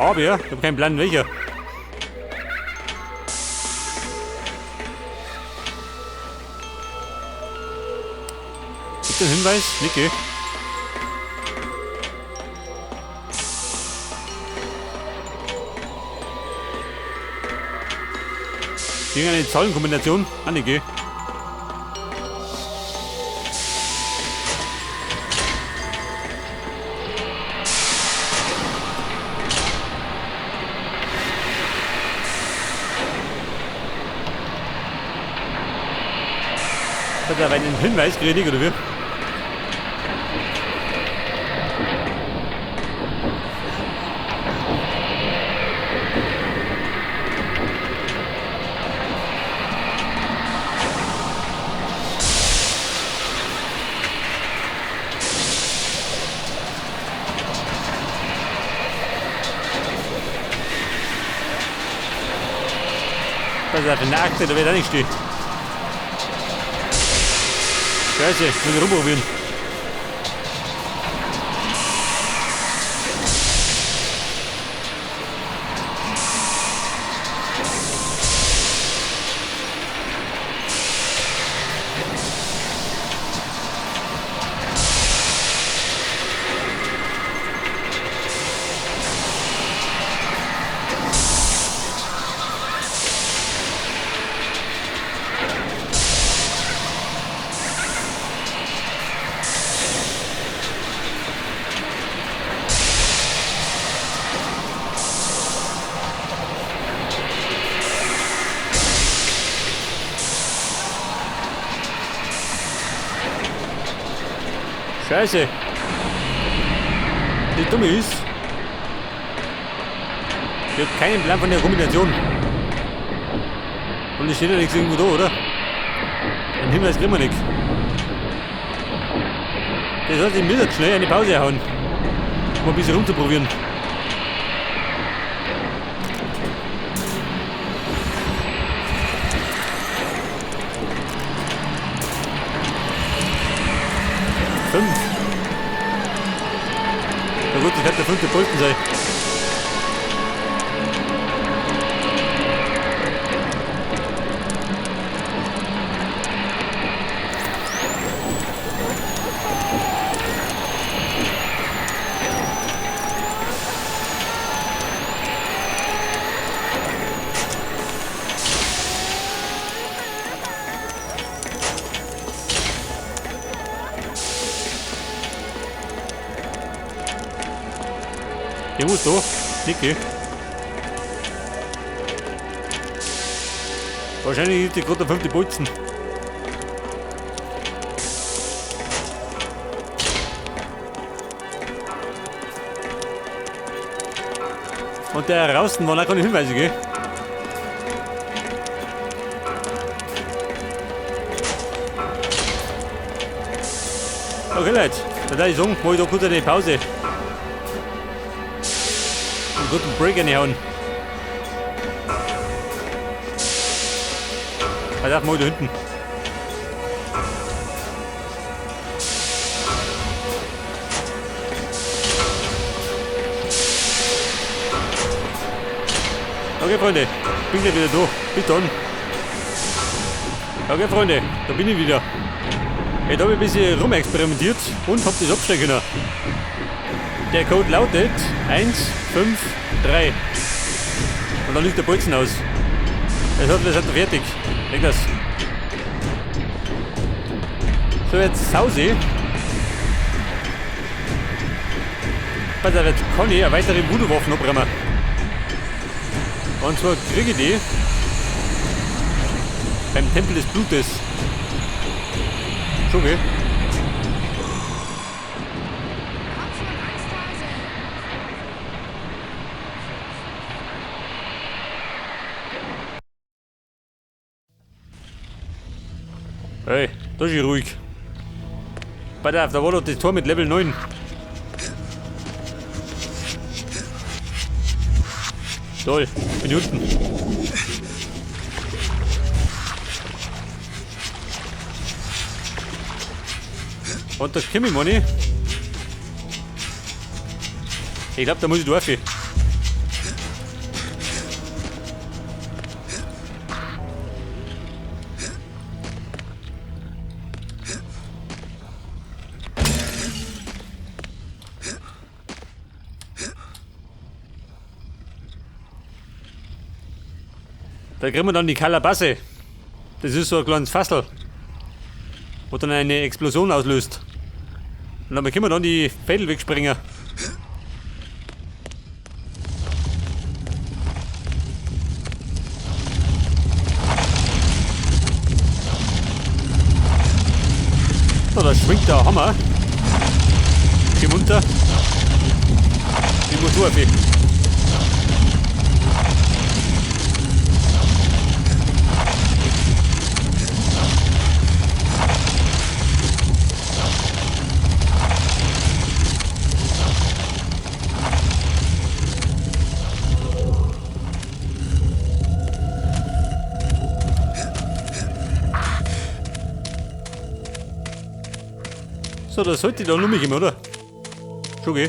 Aber ich habe keinen Plan welcher. Gibt einen Hinweis? Niki. Irgendeine Zahlenkombination? Ah, Niki. Hat er einen Hinweis gekriegt, oder wie? Pass auf, in der Akte, da wird auch nicht stehen. Scheiße, muss ich rumprobieren. Scheiße. Die Dumme ist. Ich hab keinen Plan von der Kombination. Und es steht ja nichts irgendwo da, oder? Einen Hinweis kriegen wir nicht. Das heißt, ich muss jetzt schnell eine Pause hauen. Um ein bisschen rumzuprobieren. Fünf. Na gut, das wird der fünfte Bolzen sein. Der muss da. Nicke. Wahrscheinlich ist die gerade der fünfte Bolzen. Und der draußen waren auch keine Hinweise, gell? Okay, Leute, dann würde ich sagen, mach ich da kurz eine Pause. Einen guten Break reinhauen. Also mal da hinten. Okay, Freunde, bin gleich wieder da. Bis dann. Okay, Freunde, da bin ich wieder. Jetzt habe ich ein bisschen rumexperimentiert und hab das abstellen können. Der Code lautet 1, 5, 3. Und dann liegt der Bolzen aus. Das hat, wir sind fertig. Leg das. So, jetzt Hause. Pass auf, jetzt kann ich eine weitere Voodoo-Waffen abbrennen. Und zwar kriege ich die beim Tempel des Blutes. Schon, gell? Komm schon, Angsthase! Hey, da ist ich ruhig. Pass auf, da war doch das Tor mit Level 9. Toll, bin ich unten. Und das komme ich mal nicht. Ich glaub, da muss ich durch. Da kriegen wir dann die Kalabasse. Das ist so ein kleines Fassel, wo dann eine Explosion auslöst. Und dann können wir dann die Fädel wegspringen. So, da schwingt der Hammer. Komm runter. Die Motorweg. So, das sollte ich da nur mitgeben, oder? Schon okay.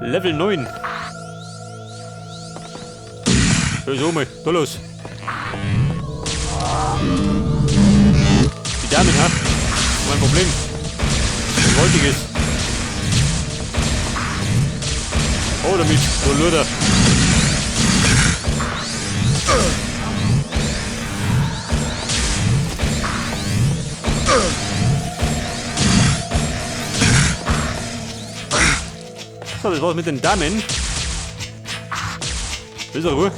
Level 9. So, mal, da los. Die Damen, ha? Mein Problem. Gewaltiges. Oh, damit, du Luder. So, das war's mit den Damen. Ist doch Ruhe.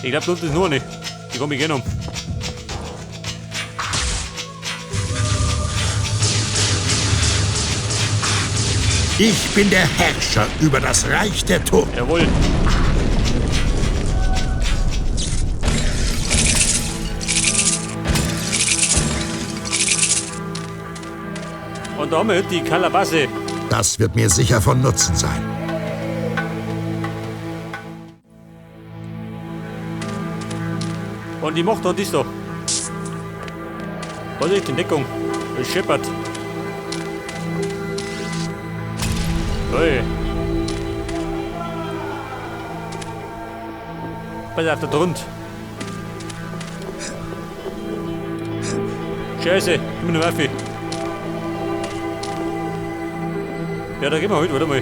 Ich glaube, dort ist nur eine. Die komme ich gerne um. Ich bin der Herrscher über das Reich der Toten. Jawohl. Und da haben wir heute die Kalabasse. Das wird mir sicher von Nutzen sein. Und die macht dann das da. Was ist die Deckung? Es scheppert. Hey. Pass auf, da drunter. Scheiße, ich bin eine Waffe. Ja, da gehen wir heute, warte mal.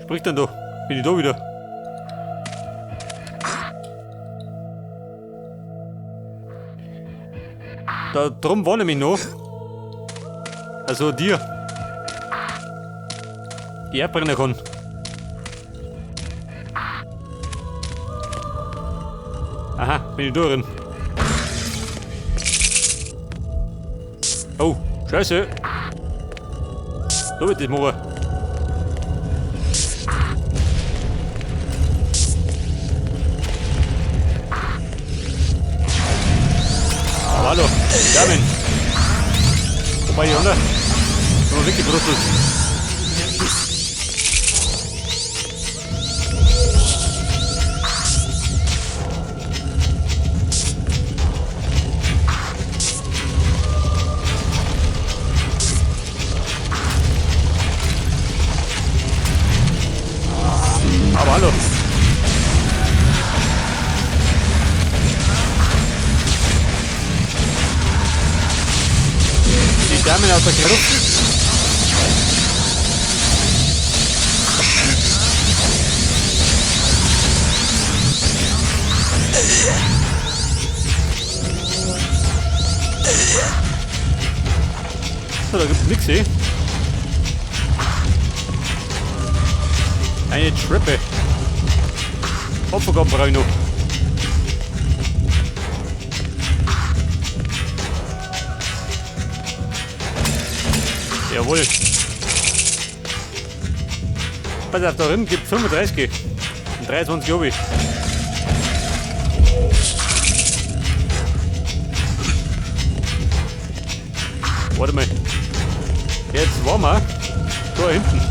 Spricht denn da? Bin ich da wieder? Da drum war nämlich noch. Also dir. Die abbrennen kann. Aha, bin ich da drin. Oh, scheiße. Da wird das machen. Aber hallo, Damen. Wobei die anderen sind wir weggebrutzelt. Aber hallo. Die Damen aus der Gruft. So, da gibt's nix, eh? Eine Treppe. Opfergaben brauche ich noch. Jawohl. Pass auf, da drin gibt 35. Und 23 habe ich. Warte mal. Jetzt waren wir da hinten.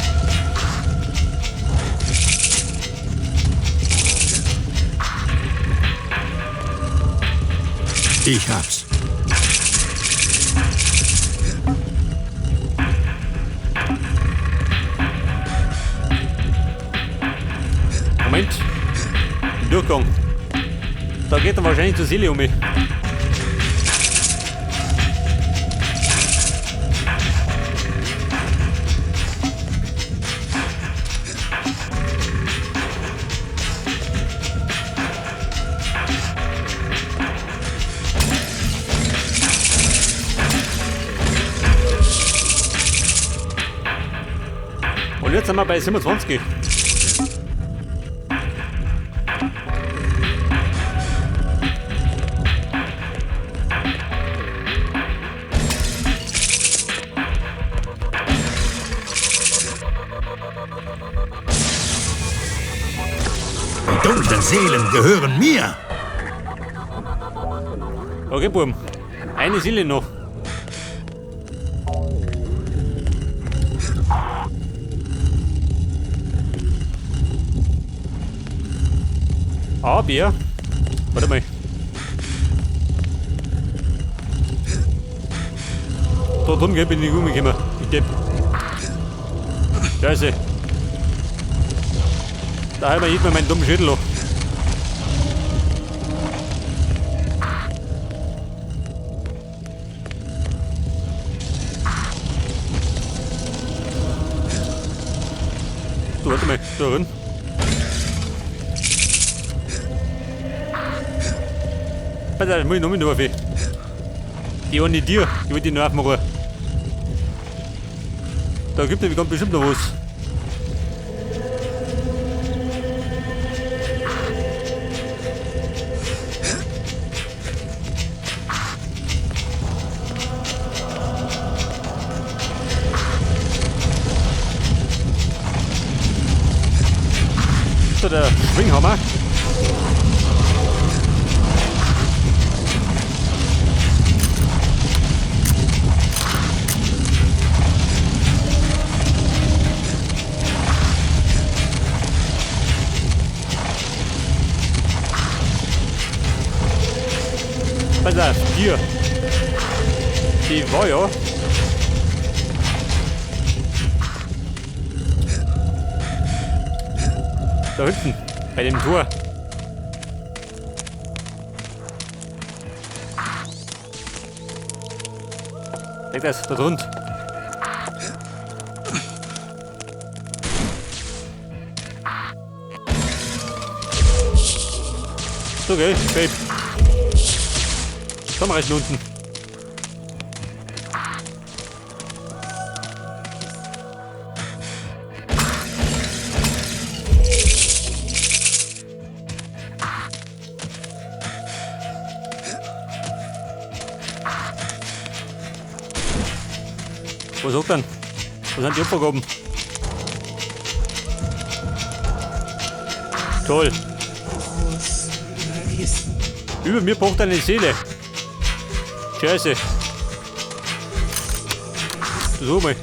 Ich hab's. Moment. Durchgang. Da geht dann wahrscheinlich zur Seele um mich. Und jetzt sind wir bei 27. Die dunklen Seelen gehören mir. Okay, Buben. Eine Seele noch. Aber, warte mal. Da drüben bin ich umgekommen. Ich Depp. Scheiße. Da haben wir jedes Mal meinen dummen Schädel noch. Du, warte mal, da drin. Pass auf, muss ich noch mit auf. Die eine Tür, die wollte ich noch aufmachen. Da gibt es ganz bestimmt noch was. So, der Schwinghammer. Pass auf, hier. Die war ja. Da hinten, bei dem Tor. Leg das, da drunter. Okay, Babe. Komm rein unten. Was sagt denn? Wo sind die Opfergaben? Toll. Über mir pocht eine Seele. Scheiße. So mal.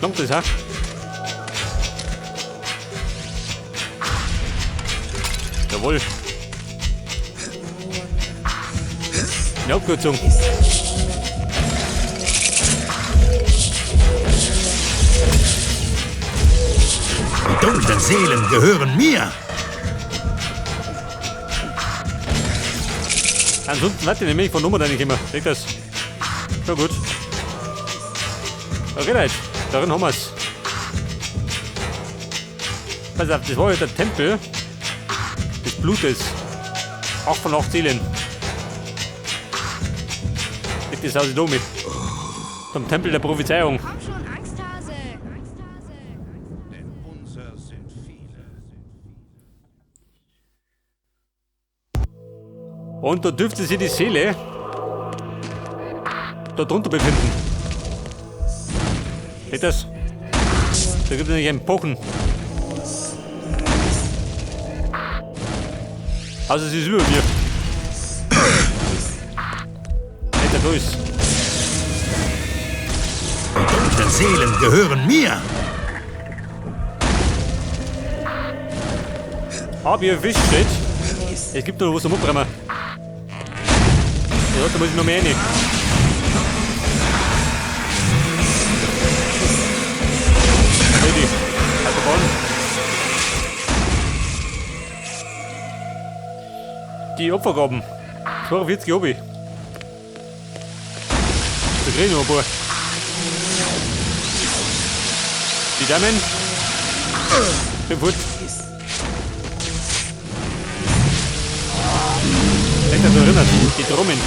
Kommt das, ha? Jawohl. Eine Abkürzung. Die dunklen Seelen gehören mir. Ansonsten warte ich nämlich von Nummer nicht immer. Leg das. Schon gut. Okay, Leute. Darin haben wir's. Pass auf, das war ja der Tempel des Blutes. 8 von 8 Seelen. Leg das aus da mit. Zum Tempel der Prophezeiung. Komm schon, Angsthase. Angsthase. Denn unser sind viele. Und da dürfte sich die Seele da drunter befinden. Seht das? Da gibt es nämlich einen Pochen. Also sie ist über mir. Alter, da ist. Die dunklen Seelen gehören mir. Aber ihr wisst steht, es gibt noch was zum Abräumen. Ja, da muss ich noch mehr rein. Ready. Autobahn. Die Opfergaben. 42 hab ich. Da krieg ich noch ein paar. Die Damen. Bin fort. Echt, das erinnert. Die Trommeln.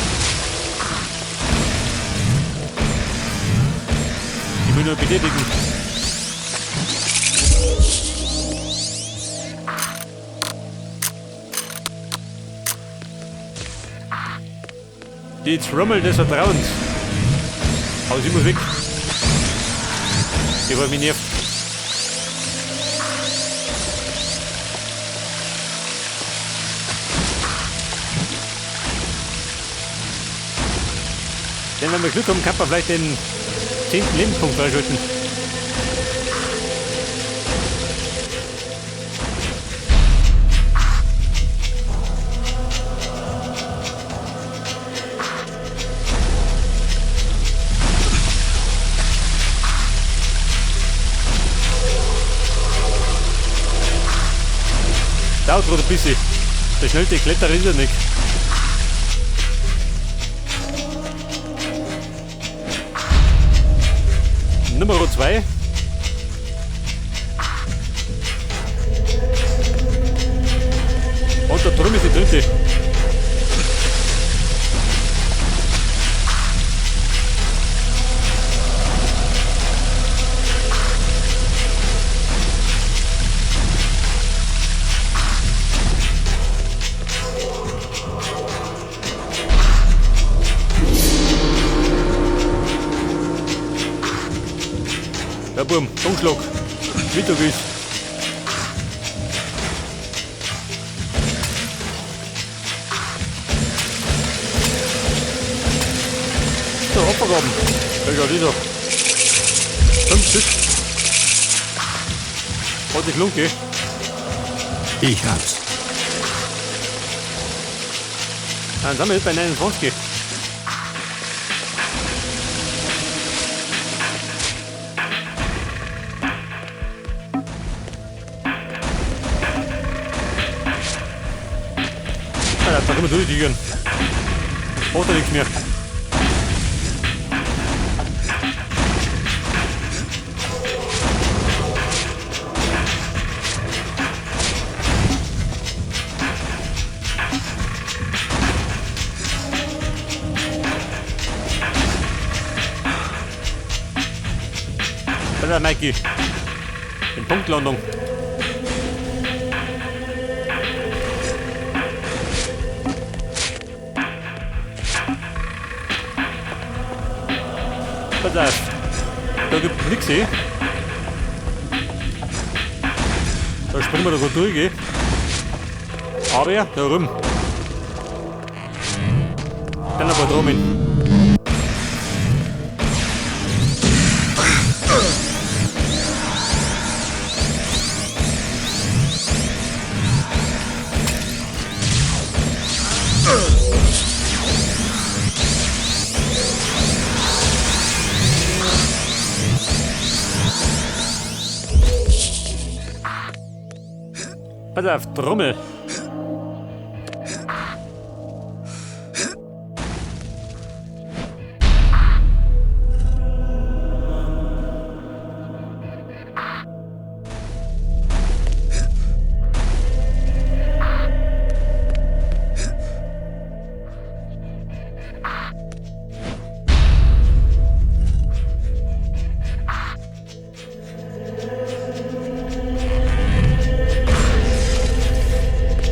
ich nur betätigen. Die Trommel des Vertrauens. Aber sie muss weg. Die war mich nervt. Denn wenn wir Glück haben, kann man vielleicht den 10. Lebenspunkt freischalten. Dauert gerade ein bisschen. Der schnellste Kletterer ist er nicht. Nummer 2. Und da drüben ist die dritte. Ja, Bum, Umschlag. Mittag ist. So, Opfergaben. Ja, dieser. 5 Stück. Hat sich gelohnt, gell? Ich hab's. Dann sind wir jetzt bei 29. Ja, da können wir durchtigern. Braucht er nichts mehr. Pass auf, Mikey. In Punktlandung. Pass auf. Da gibt's nix, eh? Da springen wir da gut durch, eh? Aber da rum. Dann ein paar Trommeln. Pass auf, Trommel.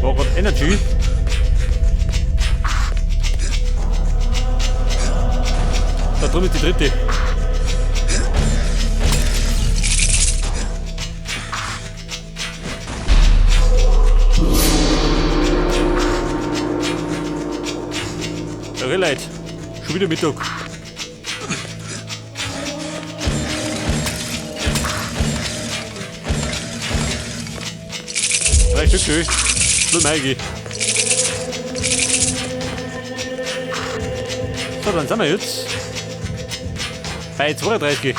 War grad Energy. Da drüben ist die dritte. Leute, schon wieder Mittag. 3 Stück schön. Nur Maigi. So, dann sind wir jetzt bei 32.